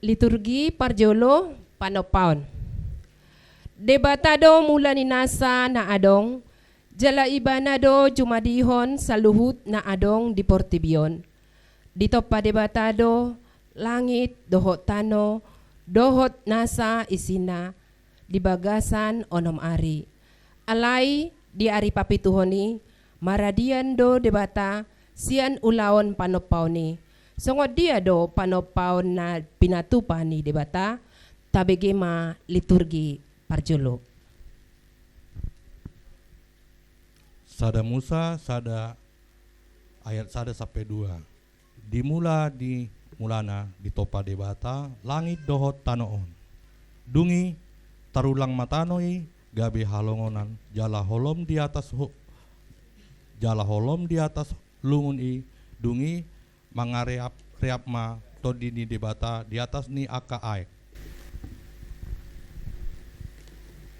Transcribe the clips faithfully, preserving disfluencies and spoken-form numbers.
Liturgi parjolo, panompaon. Debata do mula ni nasa na adong, jala Ibana do jumadihon saluhut na adong di portibi on. Ditompa Debata do langit dohot tano dohot nasa isina di bagasan onom ari. Alai di ari papituhon i, maradian do Debata sian ulaon panompaon i. Songon dia do panompaon na pinatupa ni Debata? Tabege ma liturgi parjolo. Sada Musa, sada ayat sada sampe dua. Di mula ni mulana ditompa Debata langit dohot tano on. Dung i tarulang ma tano i gabe halongonan, jala holom di atas ho-, jala holom di atas lungun i, dung i mangareap-reap ma Tondi ni Debata di atas ni angka aek.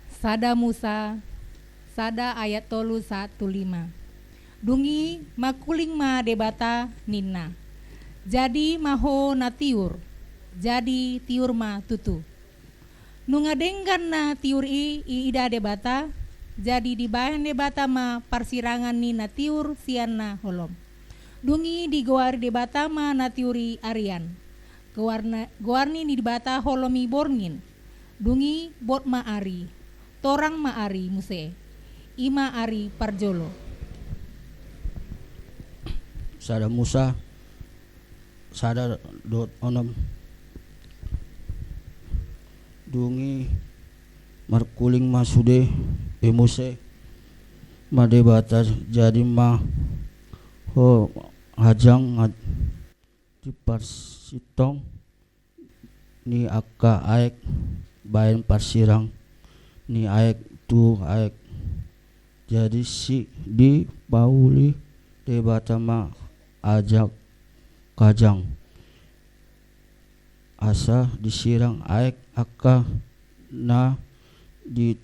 Sada Musa, sada ayat tolu sahat tu lima. Dung i mangkuling ma Debata ninna, "Jadi ma ho na tiur." Jadi tiur ma tutu. Nunga denggan na tiur i iida Debata, jadi dibahen Debata ma parsirangan ni na tiur sian na holom. Dung i digoari Debata ma na tiur i arian. Goarna, goar ni Debata holom i borngin. Dung i bot ma ari, torang ma ari muse. I ma ari parjolo. Sada Musa, sada dohot onom. Dung i markuling ma sude be muse ma Debata, jadi ma ho hajang, di parsintong ni angka aek bahen parsirang ni aek tu aek. Jadi si, dipauli Debata ma ajang kajang, asa disirang aek angka na di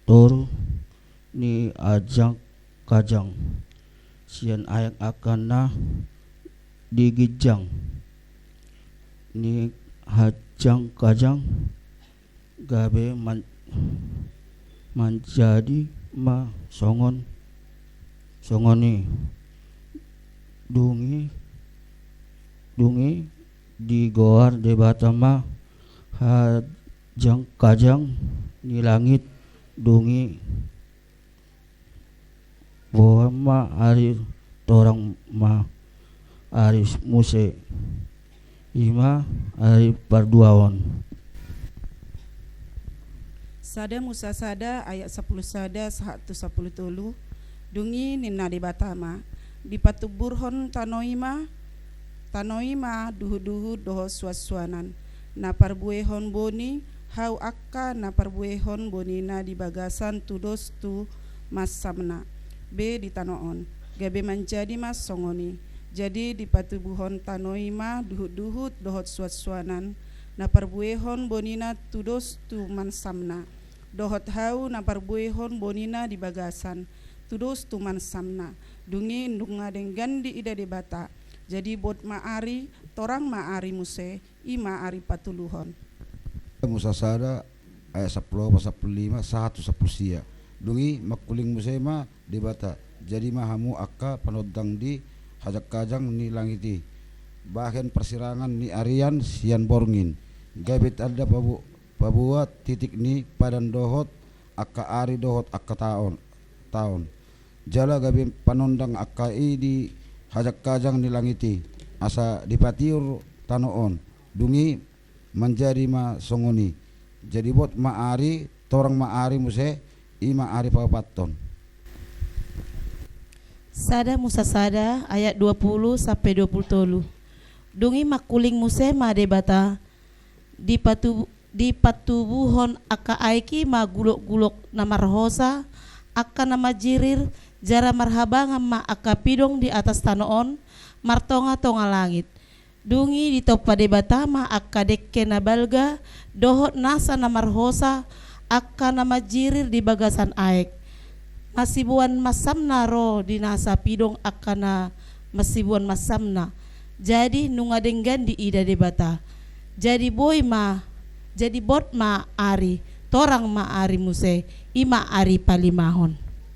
toru ni ajang kajang sian aek angka na di ginjang ni ajang kajang, gabe man-, manjadi ma songon, songon i. Dung i, dung i digoar Debata ma hajang kajang ni langit. Dung i boan ma ari, torang ma ari muse. I ma ari parduaon. Sada Musa sada ayat sampulu sada sahat tu sampulu tolu. Dung i ninna Debata ma, "Dipatuburhon tano i ma, tano i ma duhutduhut dohot suansuanan, na parbuehon boni, hau angka na parbuehon bonina di bagasan tudos tu mansamna be di tano on." Gabe manjadi ma songon i. Jadi dipatuburhon tano i ma duhutduhut dohot suansuanan, na parbuehon bonina tudos tu mansamna, dohot hau na parbuehon bonina di bagasan tudos tu mansamna. Dung i nunga denggan diida Debata. Jadi bot ma ari, torang ma ari muse, i ma ari patoluhon. Musa sada ayat sampulu opat, sampulu lima sahat tu sampulu sia. Dung i mangkuling muse ma Debata, "Jadi ma hamu angka panondang di hajangkajang ni langit i, bahen parsirangan ni arian sian borngin, gabe tanda pabu-, paboa titik ni padan dohot angka ari dohot angka taon, taon. Jala gabe panondang angka i di hajangkajang ni langit i, asa dipatiur tano on." Dung i manjadi ma songon i. Jadi bot ma ari, torang ma ari muse, i ma ari paopathon. Sada Musa sada ayat dua pulu sampe dua pulu tolu. Dung i mangkuling muse ma Debata, dipatu-, dipatubuhon angka aek i ma gulokgulok na marhosa, angka na manjirir, jala marhabangan ma angka pidong di atas tano on, martongatonga langit. Dung i ditompa Debata ma angka dengke na balga dohot nasa na marhosa, angka na manjirir di bagasan aek. Masibuan mansamna ro di nasa pidong angka na masibuan mansamna. Jadi nunga denggan diida Debata. Jadi boi ma, jadi bot ma ari, torang ma ari muse, i ma ari palimahon.